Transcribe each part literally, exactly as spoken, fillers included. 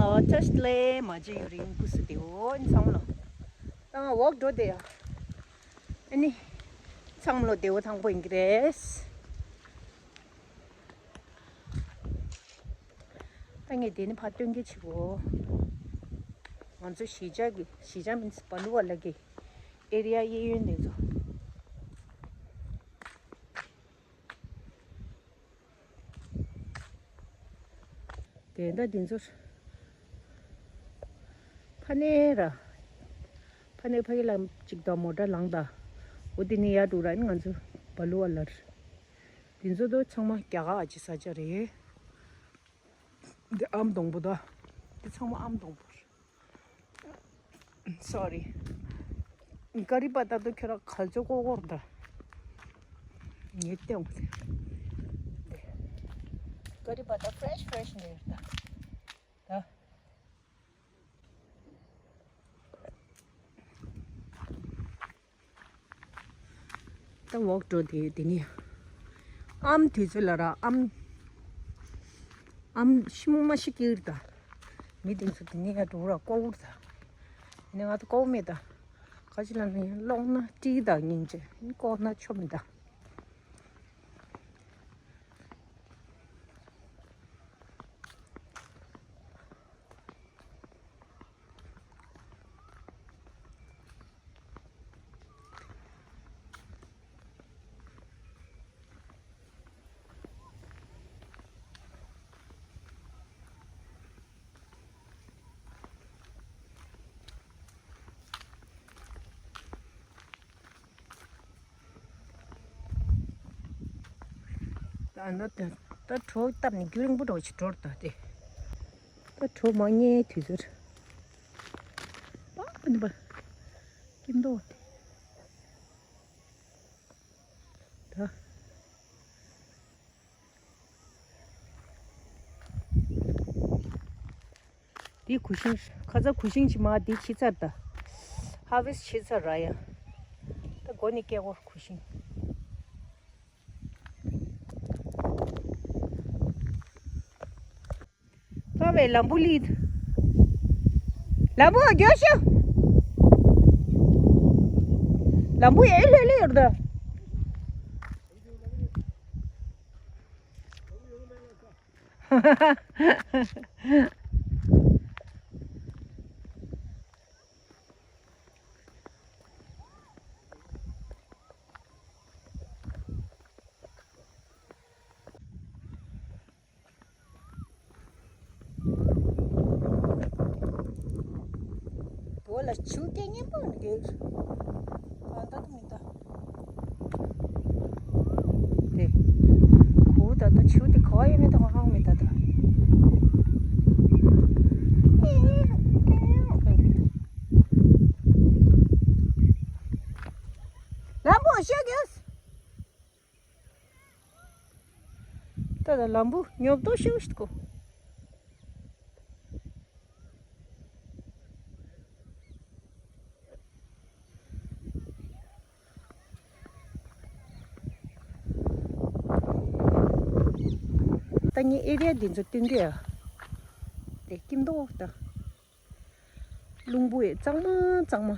ཨོ་ཊ་སི་ལེ་མ་བརྗེད་ཡུ་རིང་སྐུ་སུ་དེའོ་ཚང་མ་ལོ། ད་ང་ཝོག་འགྲོ་དེ་ཡ། ཨ་ནི། ཚང་མ་ལོ་དེའོ་ཐང་པོ་ཡིན་གི་རེད། ད་ངས་དེ་ནི་ཕར་སྟོན་གི་ཆེ་གོ། ང་ཚོ་གཞིས་ཆགས་ཀྱི་གཞིས་ཆགས་མིན་སྦ་ལུ་བ་ལ་གི་ཨེ་རི་ཡ་གཡས་གཡོན་དེ་ཚོ། དེ་འདྲ་དེ་ཚོར། ཕ་ནས་ར། ཕ་ནས་ཕ་གི་ལ་གཅིག་དང་མོ་ཊ་ལངས་ད། འོ་དེ་ནས་ཡར་འགྲོ་ར་ནི་ང་ཚོ་སྦ་ལུ་བ་ལར། དེ་ཚོ་དོ་ཚང་མ་རྒྱ་གར་ཨ་ཅེ་ས་ཆ་རེད། འདི་ཨམ་སྡོང་པོ་ད། འདི་ཚང་མ་ཨམ་སྡོང་པོ་རེད། སོ་རི། ཀ་རི་པ་ཏ་དོ་ཁྱོད་ར་གལ་ཆོ་ཀོ་ཀོར་ད། ངས་སྟོན་གོ་ཟེར། ཀ་རི་པ་ཏ་ཕ་རེཤ་ཕ་རེཤ་འདི་ད། ད། ད་ཝོག་འགྲོ་དེ་དེ་ནི། ཨམ་དུས་ཚོད་ལ་ར་ཨམ། ཨམ་ཤི་མོ་མ་ཤི་ཀིར་ད། མི་དེ་ཚོ་དེ་ནི་ཡ་འགྲོ་ར་ཀོ་བུར་ད། དེ་ནི་ང་ཚོ་ཀོ་བུ་མེད་ད། ཁ་ཅིག་ལ་ནི་ལོག་ན་ཀྲི་ད་སྙིང་རྗེ་ཀོ་ན་ཆོ་མི་ད། ད་ནི་ད་ད་གྲོ་བཏབ་ནས་རྒྱུན་རིང་པོ་འགྲོ་ཆུ་གྲོར་ད་དེ། ད་གྲོ་མ་རྙེད་དུས་ཚོད། པ་ནི་པ། སྐྱིད་མདོག་དེ། ད། འདི་གུ་ཤིང་། ཁ་ཚ་གུ་ཤིང་ཅི་མ་འདི་ཕྱི་ཚར་ད། ཧ་ཝེས་ཕྱི་ཚར་ར་ཡ། ད་མགོ་ནི་སྐྱེ་གོ་གུ་ཤིང་། ད་བའི་ལམ་བུ་ལི། ལམ་བུ་རྒྱོ་ཤོ། ལམ་བུ་ཡེ་ལྷོད་ལྷོད་ཡོད་ད། བོད་ལ་ཆུ་སྐད་སྙན་པོ་འདུག་གང་ལྟར་མི་ལྟ། དེ། ཁོ་ད་ལྟ་ཆུ་དེ་ག་ཡེ་མེད་ད་ཧང་མེད་ད་ད། ལམ་བུ་ཤེས་གེ། ད་ད་ལམ་བུ་ཉོབ་ཏོ་ཤུགས་ཤིག་གོ། ད་ངའི་ཨེ་རི་ཡ་འདི་ཚོ་སྟོན་གི་ཡ། དེ་སྐྱིད་མདོག་ད། རླུང་བུ་ཡི་གཙང་མ་གཙང་མ།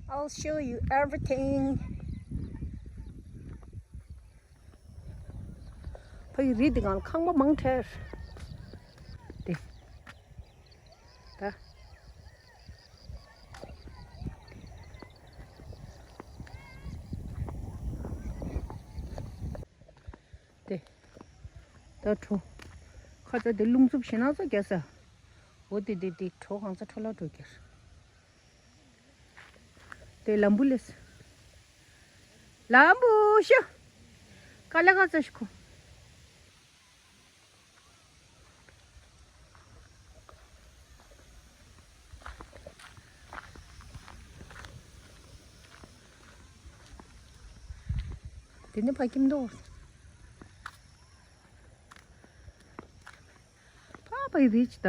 I'll show you everything. ཕ་གི་རི་འདི་གང་ཁང་པ་མང་ཁྲེར། དེ། ད། དེ། ད་གྲོ། ཁ་ཚ་དེ་རླུང་འཚུབ་ཞེ་ན་ཚ་རྒྱ་ས། འོ་དེ་དེ་དེ་གྲོ་གང་ཚ་འཕྲོ་ལ་འགྲོ་རྒྱུ། དེ་ལམ་བུ་ལས། ལམ་བུ་ཤ། ཀ་ལ་ཀ་ཚ་ཤ་ཁོ། དེ་ནི་ཕ་ཁྱིམ་དུ། པ་པའི་རི་ཅི་ད།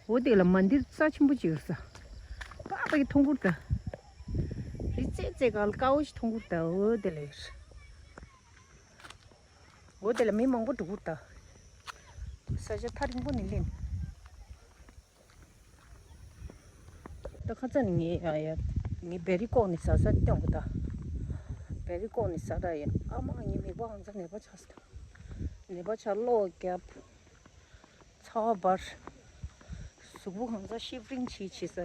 འོ་དེ་ལ་མན་དིར་རྩ་ཆེན་པོ་ཅིག་ཡོད་ས། པ་པའི་ཐོང་གུར་ད། རི་རྩེ་རྩེ་གང་ལ་དཀར་བོ་ཞིག་ཐོང་གུར་ད་འོ་དེ་ལ་ཡོད། འོ་དེ་ལ་མི་མང་པོ་འགྲོ་གི་འདུག་ད། ས་ཆ་ཐག་རིང་པོ་ནས་སླེབས། ད་ཁ་སང་ནས་ངས་ཡ་ཡ་ངས་བེ་རི་ཀོག་ནས་ཟ་ས་སྟོན་གི་ད། བེ་རི་ཀོག་ནས་ཟ་ད་ཡ། ཨ་མ་ངའི་མིད་པ་ཧང་སང་ནད་པ་ཆགས་སོང་། ནད་པ་ཆགས། གློ་བརྒྱབ། ཚ་བ་འབར། གཟུགས་པོ་ཧང་སང་ཤི་ཝ་རིང་བྱེད་བྱེད་ས་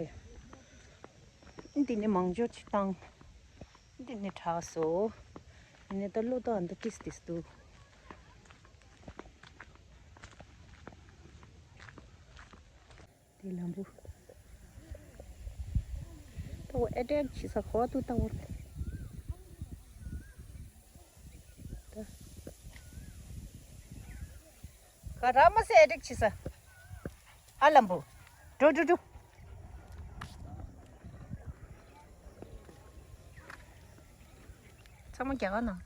ཡ། འདི་ནས་མང་ཇོ་ཅིག་བཏང་། འདི་ནས་དྲག་སོ། འདི་ནས་ད་གློ་ཏོ་ཨ་འདི་ཏིས་ཏིས་འདུག། དེ་ལམ་བུ། ད་འོ་ཨེ་ཊེག་བྱེད་ས་ག་བ་འདུག་ད་འོ། ད། ག་ར་མ་སེ་ཨེ་ཊེག་བྱེད་ས། ཨ་ལམ་བུ། འགྲོ་འགྲོ་འགྲོ། ཚང་མ་རྒྱ་གར་ནང་།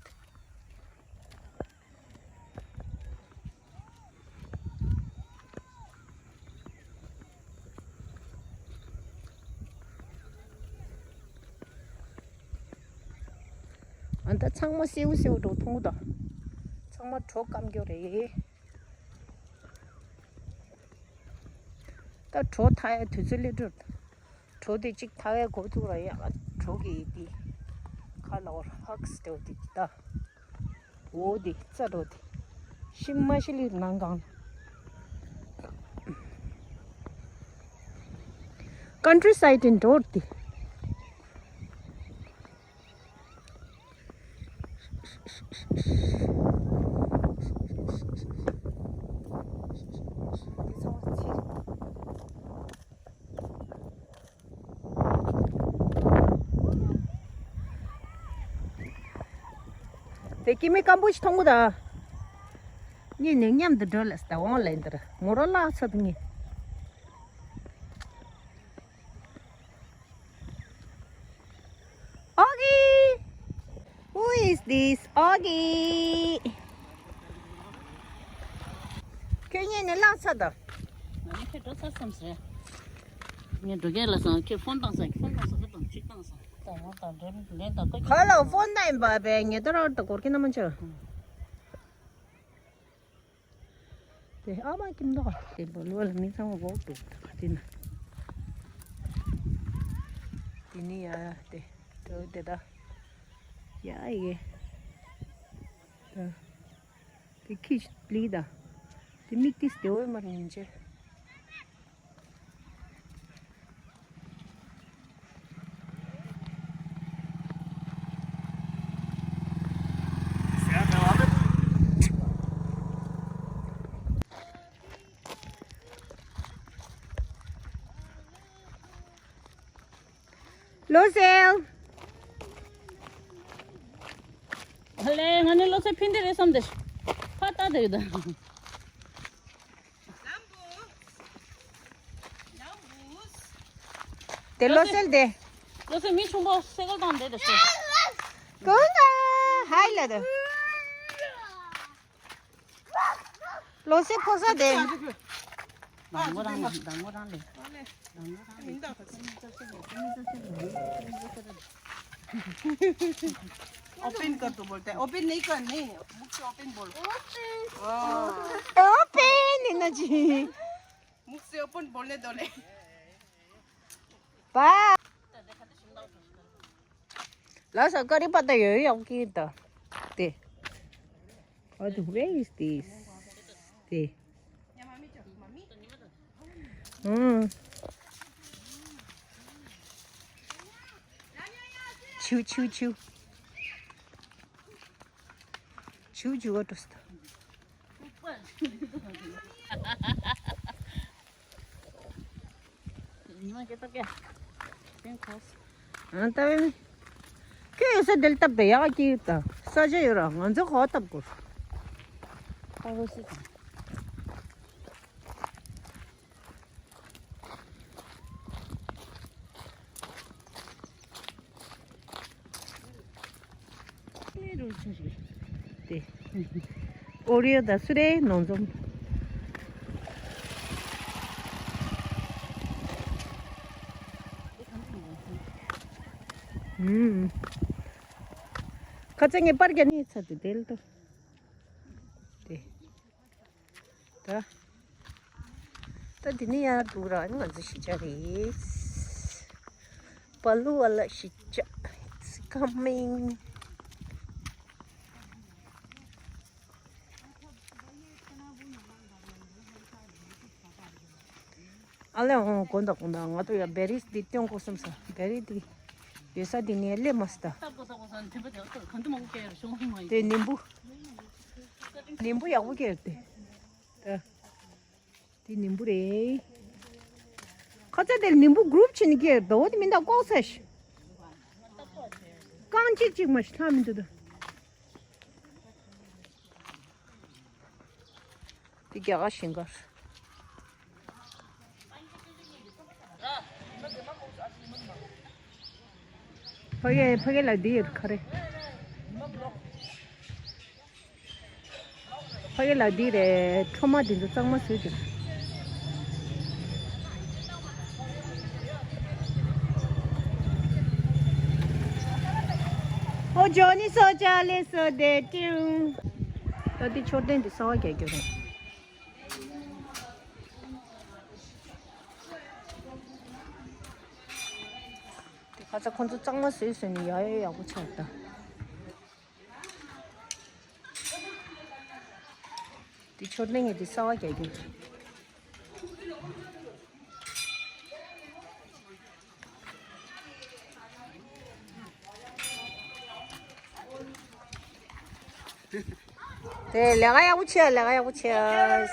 ཨ་ད་ཚང་མ་སེའུ་སེའུ་འགྲོ་མཐོང་གི་འདུག། ཚང་མ་གྲོ་སྐམ་རྒྱུ་རེད། ད་གྲོ་འཐག་ཡ་དུས་ཚོད་སླེབས་འགྲོ། གྲོ་དེ་གཅིག་འཐག་ཡ་འགོ་ཚུགས་ར་ཡ། གྲོ་གི་དེ་ཁ་ལ་འོར་ཧག་སི་དེ་འོ་དེ་ད། འོ་དེ་རྩ་འགྲོ་དེ། ཤི་མ་ཤི་ལི་ནང་གང་། ཀན་ཊི་སའིཌ་ཨིན་འགྲོ་དེ། དེ་སྐྱེ་དམན་སྐམ་པོ་ཞིག་མཐོང་གི་ད། གཉིས་ནས་མཉམ་དུ་འགྲོ་ལ་ད་འོང་ལ་འདིར་མོ་རོ་ལ་ཚོད་ངེས། Augie! Who is this? Augie! ཁྱོད་གཉིས་ནས་ལངས་ཚར་དང་། ང་ནི་ཁྱོད་འགྲོ་ཚར་བསམ་ཟེར། ངས་འགྲོ་གས་ལ་སང་ཁྱོད་ཕོན་བཏང་སང་ཕོན་བཏང་སང་ཁྱོད་དང་གཅིག་བཏང་སང་། དང་བོ་དང་འབྲེལ་ལན་དང་ཀ་ག་ལ་ཕོན་བཏང་ཡིན་པ་བས་ངེས་ཏོ་ར་ད་གོར་གི་ན་མ་ཆོ། དེ་ཨ་མ་ཀིམ་ནོ་དེ་བོ་ལོ་ལ་མི་ཚང་མ་བོག་ཏུ་དེ་ན། དེ་ནི་ཡ་དེ་དོ་དེ་ད་ཡ་ཡེ་ད་དེ་ཁི་ལི་ད་དེ་མིག་ཏིས་དེ་འོ་མར་ཉིན་ཅེ། ལོ་སེལ། ཧ་ལས་ང་ནི་ལོ་སེལ་ཕིན་དེ་རེད་བསམ་དེ། ཕ་ལྟ་དེ་ཡོད་ད། དེ་ལོ་སེལ་དེ། ལོ་སེལ་མི་ཆུང་པོ་སེ་གལ་དང་དེ་དེ་སེ། ཀུན་ད་ཧའི་ལ་དེ། ལོ་སེ་ཕོ་ས་དེ། དང་མོ་རང་ལ་དང་མོ་རང་ལ། དང་མོ་རང་ལ། ओपन कर तो बोलता है, ओपन नहीं करने, मुख से ओपन बोल। ओपन। ओपन नहीं ना जी। मुख से ओपन बोलने दो ले। बा। ལ་ས་ཀ་རི་པ་ཏ་ཡོད་ཡོང་གི་ད། དེ། What, where is this? དེ། ཨང་། ཆུ་ཆུ་ཆུ། ཆུ་ཆུ་བ་ཏོ་སྟ། ཉི་མ་སྐྱེ་ཐག་སྐྱེ། སེམས་ཁོག་ཨ་ད་བས་མི། ཁྱོད་ཡོད་ས་དེ་ལ་སྟབས་བདེ་ཡག་གི་ད། ས་ཆ་ཡོད་ར་ང་ཚོ་ཧོ་སྟབས་གོ་ཧོ་ཧོ་སི་ཙང་། དེ། ཨོ་རི་ཡ་ད་སུ་རེ་ནོ་འཛོམས། ཁ་ཚ་ངེས་པར་རྒྱ་ནི་ཚ་དེ་དེལ་ཏོ། ད་འདི་ནས་ཡར་འགྲོ་ར་ང་ཚོ་གཞིས་ཆགས་རེད། Palu Wala གཞིས་ཆགས། It's coming. ཨ་ལས་འོང་། དགོངས་དག་དགོངས་དག་ང་ཚོ་ཡ་བེ་རིས་འདི་སྟོན་དགོས་བསམ་ས། བེ་རིས་འདི་ཡོད་ས་འདི་ནས་སླེབས་མ་སྲིད་ད། དེ་ནིམ་བུ། ནིམ་བུ་ཡག་པོ་སྐྱེས་ཏེ། ད་དེ་ནིམ་བུ་རེད། ཁ་ཚ་དེ་ནིམ་བུ་གུ་རུབ་ཕྱིན་ནས་སྐྱེས་ད། འོ་དེ་མིན་ད་ལྐོག་ཟ་ཞིག་རྐང་གཅིག་གཅིག་མ་ཞིག་ལྷག་མི་འདུག་ད། དེ་རྒྱ་གར་ཞིང་ཁར། ཕ་གི་ཕ་གི་ལ་འདི་ཡོད་ག་རེ། ཕ་གི་ལ་འདི་རེད། ཁྲོ་མ་འདི་ཚོ་གཙང་མ་བཟོས་ཀྱི། ཨོ་ཇོ་ནི་སོ་ཅ་ལེ་སོ་དེ་ཏིང་། ད་འདི་མཆོད་རྟེན་འདི་གསར་པ་རྒྱག་རྒྱུ་རེད། དེ་ཁ་ཚ་ཁོང་ཚོ་གཙང་མ་བཟོས་བཟོས་ནས་ཡག་ཡག་ཡག་པོ་ཆགས་ད། དེ་མཆོད་རྟེན་གྱི་དེ་གསར་པ་རྒྱག་རྒྱུ། དེ་ལས་ཀ་ཡག་པོ་བྱས། ལས་ཀ་ཡག་པོ་བྱས།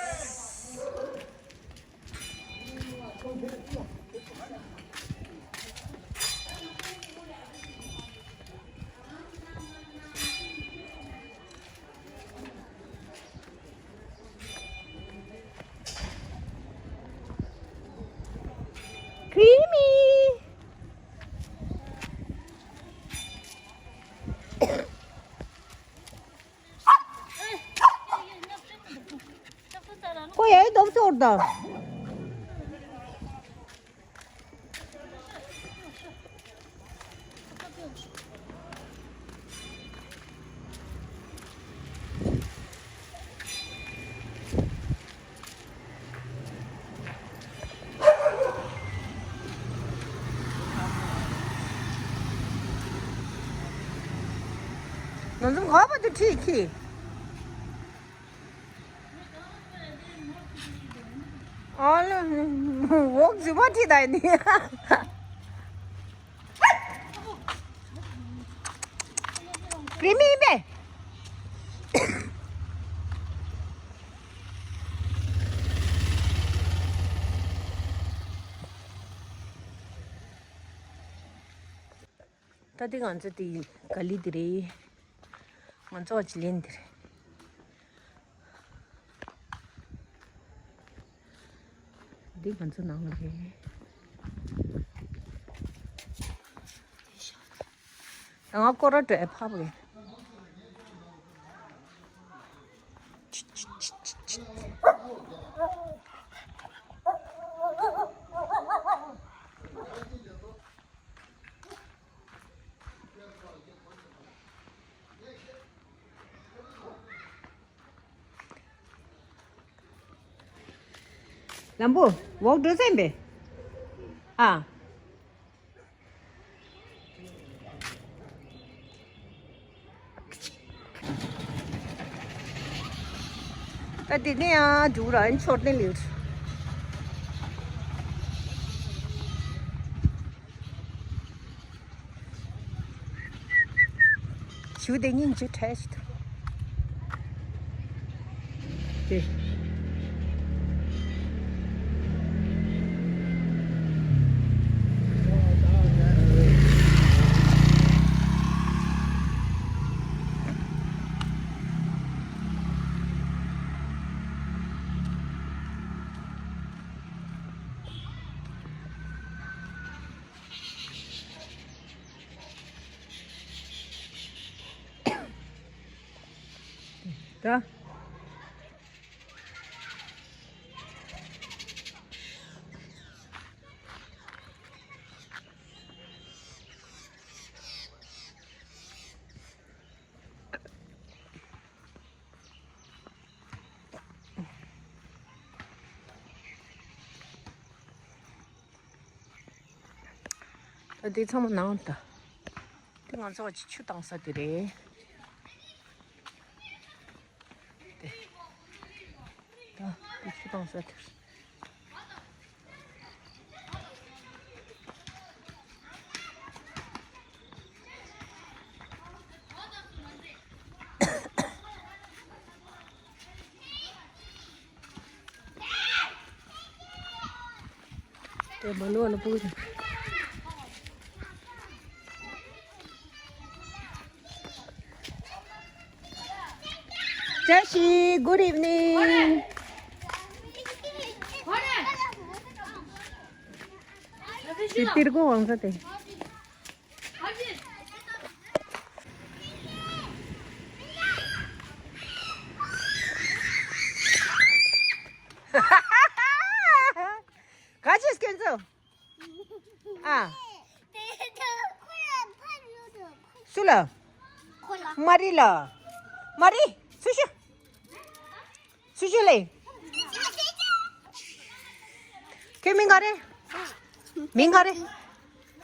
Creamy. ཁོ་ཡའི་དོམ་ཤོར་ད། ང་ཚོ་ག་པར་དུ་ཁྲིད་ཁྱི། ཨ་ལ། འོག་རྫི་བ་ཁྲིད་ད་ཡིན་ནི། རི་མི་ཡིན་པས། ད་འདི་ང་ཚོ་དེ་ག་ལི་དེ་རེད། ང་ཚོ་ཅི་ལེན་དེ་རེད། འདི་ང་ཚོ་ནང་ལ་རེད། ང་སྐོར་ར་འགྲོ་ཕབ་རེད། ལམ་བུ་འོག་འགྲོ་སེམས་པས། ཨ། ད་དེ་ནས་ཡང་འགྲོ་ར་མཆོད་རྟེན་ལེགས། ཞུ་དེ་སྙིང་རྗེ་ཕྲད་ཤིག་ཏུ། དེ། ད། དེ་ཚང་མ་ནང་ད། དེ་ང་ཚོ་ཆུ་བཏང་ས་དེ་རེད། དེ། ད་དེ་ཆུ་བཏང་ས་དེ་རེད། དེ་མ་ལོ་ལ་པོ་ཅིག་བཀྲ་ཤིས། Good evening. དེ་ཏིར་ཀོ་ཝང་ས་དེ། ག་ཅི་སྐྱོན་ཚོ། ཨ། སུ་ལ། མ་རི་ལ། མ་རི། སུ་ཞུ། སུ་ཞུ་ལེ། ཁྱོད་མིང་ག་རེ། མིང་ག་རེ།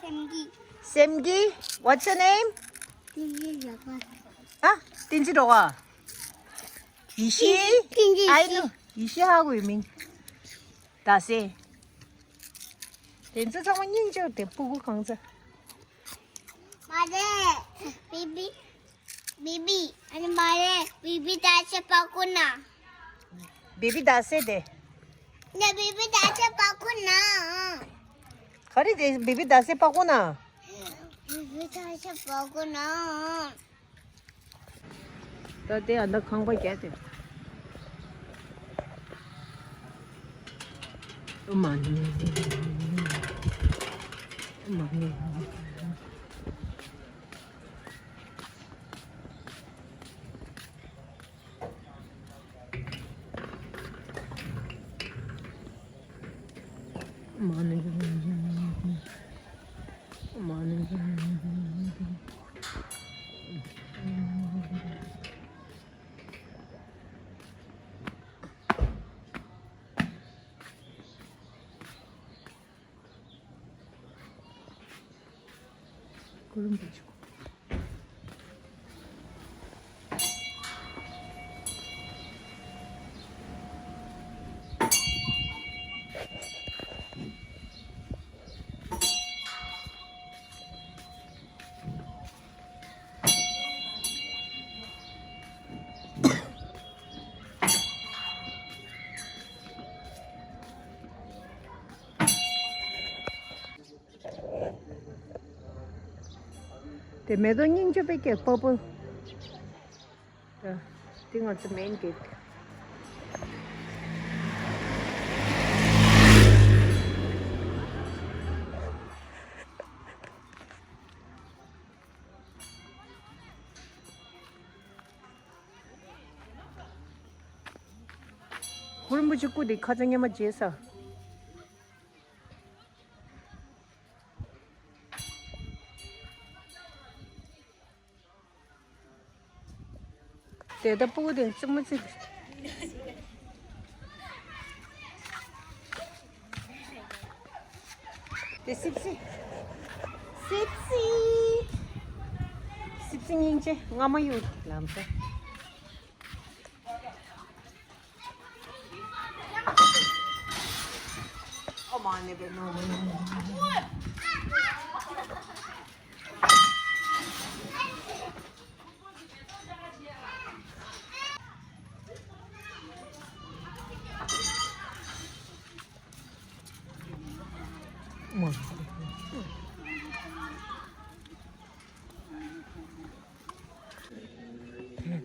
སེམས་སྐྱིད། སེམས་སྐྱིད། What's your name? ཨ། བསྟན་འཛིན་རོགས་ཨ། ཡེ་ཤེས། བསྟན་འཛིན། I know. ཡེ་ཤེས་ཧ་གོ་ཡི་མིང་། ད་སེ། དེ་ཚོ་ཚང་མ་སྙིང་རྗེ་དེ་སྤུ་གུ་གང་ཚ། མ་རེད། བི་བི། བི་བི། ཨ་ནི་མ་རེད། བི་བི་ད་ཆ་པ་ཀུ་ན། བི་བི་ད་སེ་དེ། ནེ་བི་བི་ད་ཆ་པ་ཀུ་ན། ག་རེ་དེ་བི་བི་ད་སེ་པ་ཀུ་ན། བི་བི་ད་ཆ་པ་ཀུ་ན། ད་དེ་ཨ་ད་ཁང་པ་རྒྱག་དེ། ཨ་མ་ནི། ཨ་མ་ནི། དེ་མེ་ཏོག་སྙིང་རྗེ་པོ་སྐྱེ་པོ་པོ། དེ་ང་ཚོ་མེན་གེ་ཊི། གུ་རུ་རིན་པོ་ཆེ་སྐུ་དེ་ཁ་ཚ་ཉི་མ་བརྗེད་ས། དེ་ད་སྤུ་གུ་དེ་བཙུན་མོ་ཚིག་དེ་སིབ་སི། སིབ་སི། སིབ་སི་སྙིང་རྗེ་རྔ་མ་གཡུ་ལམ་ས།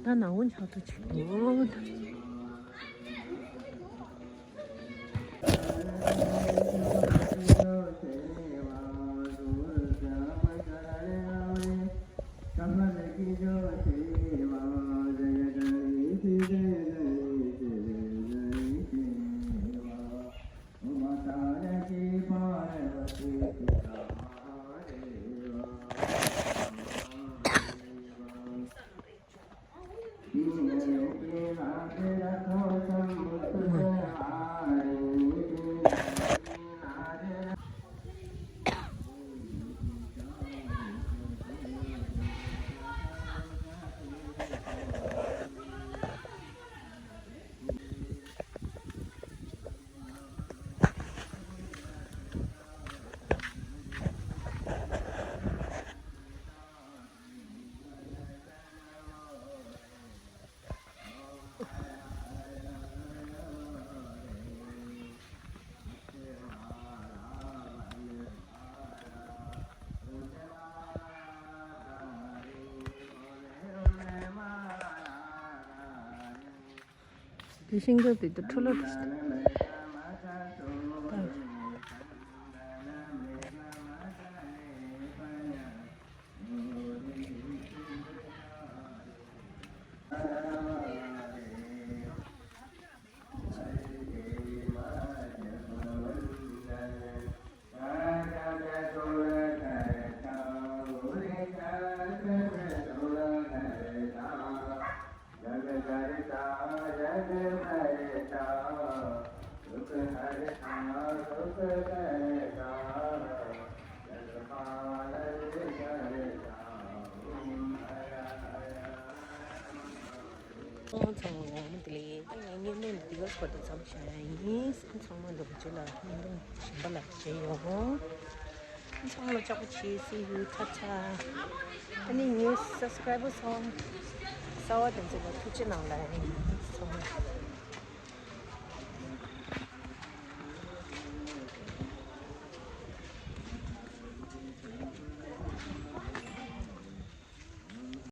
ད་ནང་ཆགས་ཐུབ་ཅིག་འདུག་དེ་ཤིང་སྡོང་དེ་དུ་འཕྲོ་ལོ་དེ། ཚང་མ་ངོ་མ་དེ་ལས་ད་ངས་བརྙན་ཐུང་འདི་ག་སྐོར་དུ་མཚམས་བཞག་ཡ་ཡིན། ཚང་མ་འདུག་ཅེ་ལ་བརྙན་ཐུང་གཞན་པ་ལ་མཇལ་ཡོང་། ཚང་མ་ལ་ལྕགས་པོ་ཆེ། See you. ཐ་ཐ། ཨ་ནི་ངའི་སབ་སི་ཀ་རའི་བར་ཚང་མ་གསར་བ་དེ་ཚོ་ལ་ཐུགས་རྗེ་གནང་ལ་ཡིན། ཚང་མ།